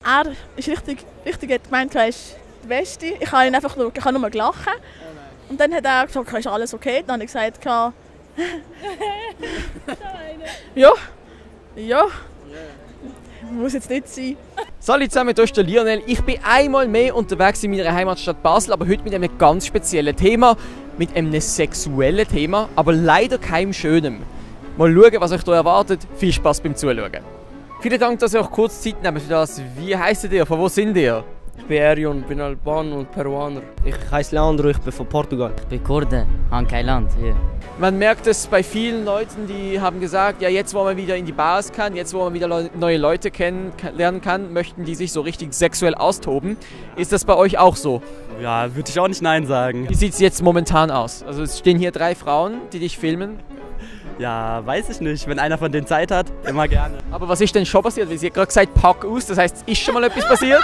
er ist richtig hat gemeint, er ist der Beste. Ich habe ihn einfach nur gelachen. Und dann hat er gesagt, ist alles okay? Dann habe ich gesagt, ja. Muss jetzt nicht sein. Salut zusammen, hier ist der Lionel. Ich bin einmal mehr unterwegs in meiner Heimatstadt Basel, aber heute mit einem ganz speziellen Thema, mit einem sexuellen Thema, aber leider keinem schönen. Mal schauen, was euch hier erwartet. Viel Spaß beim Zuschauen. Vielen Dank, dass ihr euch kurz Zeit nehmt für das. Wie heisst ihr? Von wo sind ihr? Ich bin Erion, bin Albaner und Peruaner. Ich heiße Leandro, ich bin von Portugal. Ich bin Kurde, habe kein Land. Yeah. Man merkt es bei vielen Leuten, die haben gesagt, ja, jetzt wo man wieder in die Bars kann, jetzt wo man wieder neue Leute kennenlernen kann, möchten die sich so richtig sexuell austoben. Ist das bei euch auch so? Ja, würde ich auch nicht Nein sagen. Wie sieht es jetzt momentan aus? Also es stehen hier 3 Frauen, die dich filmen. Ja, weiß ich nicht. Wenn einer von denen Zeit hat, immer gerne. Aber was ist denn schon passiert? Weil sie hat gerade gesagt, pack aus, das heisst, ist schon mal etwas passiert?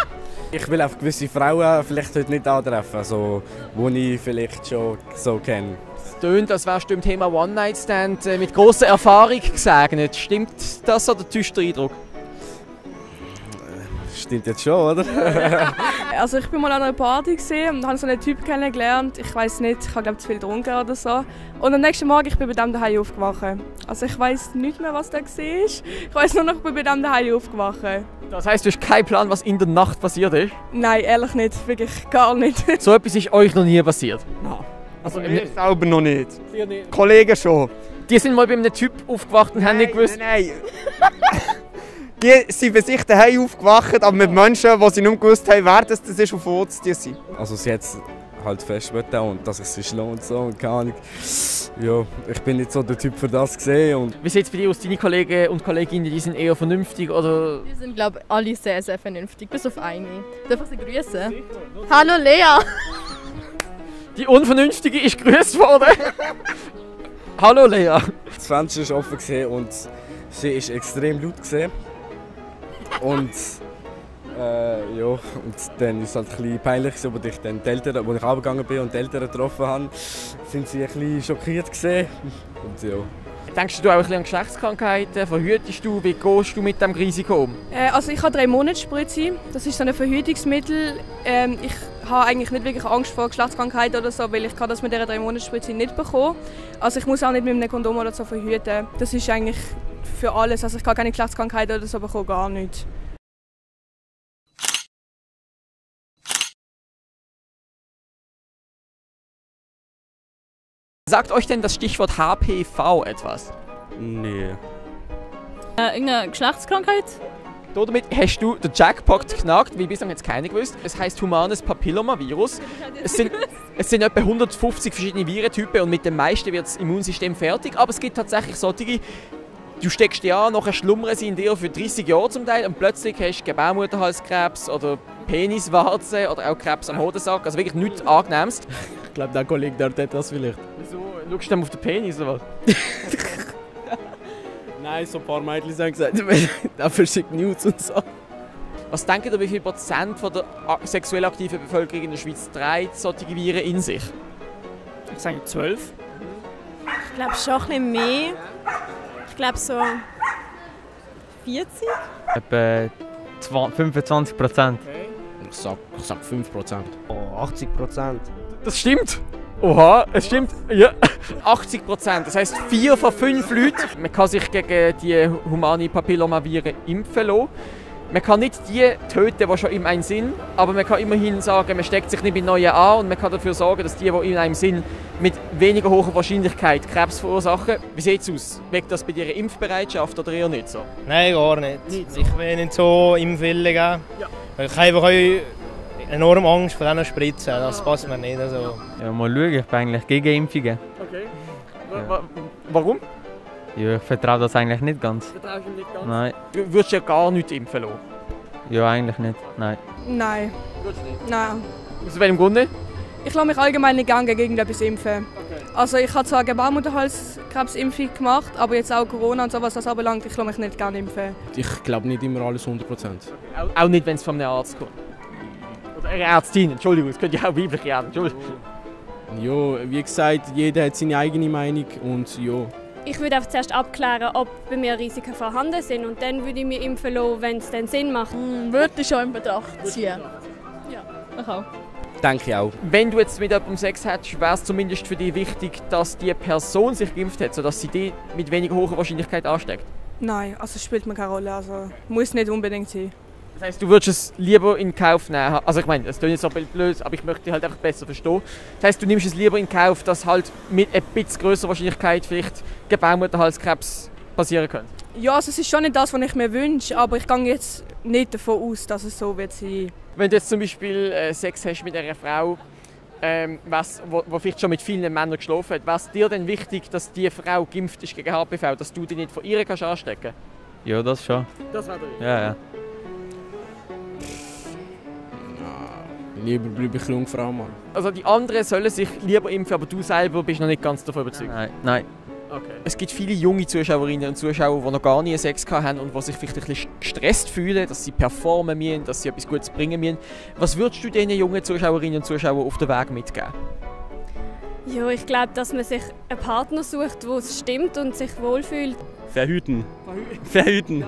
Ich will auf gewisse Frauen vielleicht heute nicht antreffen, also, die ich vielleicht schon so kenne. Es tönt, als wärst du im Thema One-Night-Stand mit grosser Erfahrung gesegnet. Stimmt das oder täuscht der Eindruck? Stimmt jetzt schon, oder? Also ich bin mal an einer Party und habe so einen Typ kennengelernt. Ich weiß nicht, ich habe glaube zu viel getrunken oder so. Und am nächsten Morgen ich bin bei dem daheim aufgewacht. Also ich weiß nicht mehr, was da war. Ich weiß nur noch, ich bin bei dem daheim aufgewacht. Das heisst, du hast keinen Plan, was in der Nacht passiert ist? Nein, ehrlich nicht, wirklich gar nicht. So etwas ist euch noch nie passiert? Nein. Also mir selber noch nicht. Nicht. Kollegen schon. Die sind mal bei einem Typ aufgewacht und haben nicht gewusst... Nein. Die sind bei sich daheim aufgewacht, aber mit Menschen, die sie nicht gewusst haben, wer das ist und wo die sind. Also sie hat halt fest und dass es sich lohnt so und keine Ahnung. Ja, ich bin nicht so der Typ für das gesehen. Und wie sieht es bei dir aus? Deine Kollegen und Kolleginnen, die sind eher vernünftig oder... Die sind glaube ich alle sehr, sehr vernünftig, bis auf eine. Darf ich sie grüßen? Hallo Lea! Die Unvernünftige ist gegrüßt worden. Hallo Lea! Das Fenster war offen und sie ist extrem laut gesehen. Und ja, und dann ist es halt ein bisschen peinlich, aber ich dann die Eltern, als ich runtergegangen bin und die Eltern getroffen habe, sind sie ein bisschen schockiert gesehen. Und ja. Denkst du auch ein bisschen an Geschlechtskrankheiten? Verhütest du? Wie gehst du mit diesem Risiko um? Also ich habe 3 Monatsspritze. Das ist so ein Verhütungsmittel. Ich habe eigentlich nicht wirklich Angst vor Geschlechtskrankheiten oder so, weil ich kann das mit dieser 3 Monatsspritze nicht bekommen. Also ich muss auch nicht mit einem Kondom oder so verhüten. Das ist eigentlich für alles. Also ich kann keine Geschlechtskrankheiten oder so bekommen, gar nicht. Sagt euch denn das Stichwort HPV etwas? Nee. Irgendeine Geschlechtskrankheit? Damit hast du den Jackpot geknackt, wie bislang jetzt keiner gewusst. Es heisst humanes Papillomavirus. Es sind etwa 150 verschiedene Virentypen und mit den meisten wird das Immunsystem fertig. Aber es gibt tatsächlich solche, du steckst die an, nachher schlummern sie in dir für 30 Jahre zum Teil und plötzlich hast du Gebärmutterhalskrebs oder Peniswarze oder auch Krebs am Hodensack. Also wirklich nichts Angenehmes. Ich glaube, der Kollege dort hat das vielleicht. Wieso? Schaust du dann auf den Penis oder was? Nein, so ein paar Mädchen haben gesagt, dafür schickt News und so. Was denkt ihr, wie viel Prozent von der sexuell aktiven Bevölkerung in der Schweiz trägt solche Viren in sich? Ich sage 12. Ich glaube schon ein bisschen mehr. Ich glaube so 40. Etwa 25%. Ich sag 5%. Oh, 80%. Das stimmt. Oha, es stimmt. Ja. 80%. Das heisst 4 von 5 Leuten. Man kann sich gegen die humane Papillomaviren impfen lassen. Man kann nicht die töten, die schon in einem sind, aber man kann immerhin sagen, man steckt sich nicht mit neuen an und man kann dafür sorgen, dass die in einem sind, mit weniger hoher Wahrscheinlichkeit Krebs verursachen. Wie sieht es aus? Weckt das bei dir Impfbereitschaft oder eher nicht so? Nein, gar nicht. Ich bin nicht so impfwillig. Ja. Ich habe einfach enorm Angst vor diesen Spritzen. Das passt mir nicht. Also. Ja, mal schauen, ich bin eigentlich gegen Impfungen. Okay. Ja. Warum? Ja, ich vertraue das eigentlich nicht ganz. Vertraust du nicht ganz? Nein. Du würdest ja gar nicht impfen lassen? Ja, eigentlich nicht. Nein. Nein. Würdest du nicht? Nein. Aus welchem Grund nicht? Ich lasse mich allgemein nicht gerne gegen irgendetwas impfen. Okay. Also ich habe zwar Gebärmutterhalskrebsimpfung gemacht, aber jetzt auch Corona und so, was das anbelangt, ich lasse mich nicht gerne impfen. Ich glaube nicht immer alles 100%. Auch nicht, wenn es von einem Arzt kommt? Oder eine Ärztin, Entschuldigung, es könnte ja auch weibliche Ärzte, Entschuldigung. Ja, wie gesagt, jeder hat seine eigene Meinung und ja, Ich würde einfach zuerst abklären, ob bei mir Risiken vorhanden sind und dann würde ich mich impfen lassen, wenn es dann Sinn macht. Würde ich schon in Betracht ziehen. Ja, ich auch. Denke ich auch. Wenn du jetzt mit jemandem Sex hättest, wäre es zumindest für dich wichtig, dass die Person sich geimpft hat, sodass sie dich mit wenig hoher Wahrscheinlichkeit ansteckt? Nein, also spielt mir keine Rolle. Also muss nicht unbedingt sein. Das heisst, du würdest es lieber in Kauf nehmen? Also ich meine, das klingt jetzt so blöd, aber ich möchte dich halt einfach besser verstehen. Das heisst, du nimmst es lieber in Kauf, dass halt mit ein bisschen grösserer Wahrscheinlichkeit vielleicht Gebärmutterhalskrebs passieren könnte? Ja, also es ist schon nicht das, was ich mir wünsche, aber ich gehe jetzt nicht davon aus, dass es so wird sein. Wenn du jetzt zum Beispiel Sex hast mit einer Frau, wo vielleicht schon mit vielen Männern geschlafen hat, wäre es dir denn wichtig, dass die Frau geimpft ist gegen HPV, dass du dich nicht von ihr kannst anstecken? Ja, das schon. Das wäre dir? Ja. Lieber bleibe ich Jungfrau, Mann. Also die anderen sollen sich lieber impfen, aber du selber bist noch nicht ganz davon überzeugt? Nein. Okay. Es gibt viele junge Zuschauerinnen und Zuschauer, die noch gar nie Sex hatten und die sich vielleicht ein bisschen gestresst fühlen, dass sie performen müssen, dass sie etwas Gutes bringen müssen. Was würdest du diesen jungen Zuschauerinnen und Zuschauern auf den Weg mitgeben? Ja, ich glaube, dass man sich einen Partner sucht, der es stimmt und sich wohlfühlt. Verhüten. Verhüten.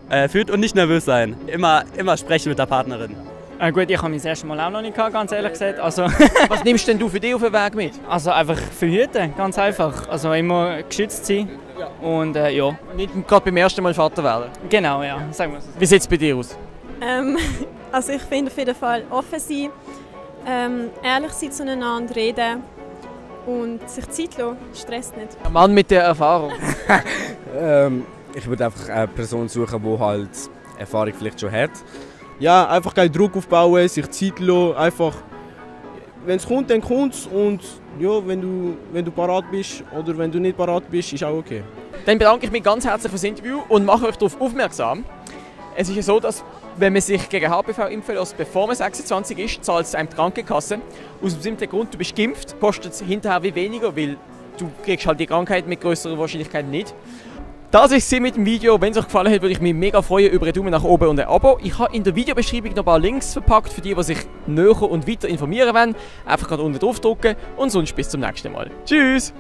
Verhüten und nicht nervös sein. Immer sprechen mit der Partnerin. Gut, ich habe mein erstes Mal auch noch nicht gehabt, ganz ehrlich gesagt. Also was nimmst denn du für dich auf den Weg mit? Also einfach verhüten, ganz einfach. Also immer geschützt sein. Und ja. Nicht gerade beim ersten Mal Vater werden? Genau, ja. Sagen wir so. Wie sieht es bei dir aus? Also ich finde auf jeden Fall offen sein, ehrlich sein zueinander, reden und sich Zeit lassen, Stress nicht. Ein Mann mit der Erfahrung. Ich würde einfach eine Person suchen, die halt Erfahrung vielleicht schon hat. Ja, einfach keinen Druck aufbauen, sich Zeit lassen, einfach, wenn es kommt, dann kommt es und ja, wenn du parat bist oder wenn du nicht parat bist, ist auch okay. Dann bedanke ich mich ganz herzlich für das Interview und mache euch darauf aufmerksam. Es ist ja so, dass wenn man sich gegen HPV impfen lässt, bevor man 26 ist, zahlt es einem die Krankenkasse. Aus dem bestimmten Grund, du bist geimpft, kostet es hinterher wie weniger, weil du kriegst halt die Krankheit mit grösserer Wahrscheinlichkeit nicht. Das war es mit dem Video. Wenn es euch gefallen hat, würde ich mich mega freuen über einen Daumen nach oben und ein Abo. Ich habe in der Videobeschreibung noch ein paar Links verpackt für die sich näher und weiter informieren wollen. Einfach gerade unten drauf drücken und sonst bis zum nächsten Mal. Tschüss!